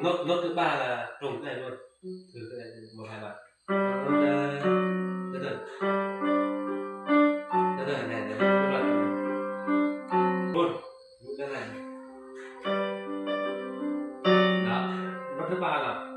Nốt, nốt thứ ba là trùng thế này luôn. Thường thế này, một, hai, ba. Từ từ, từ từ, từ từ này, từ từ, luôn. Nốt thứ này. Đó, nốt thứ ba là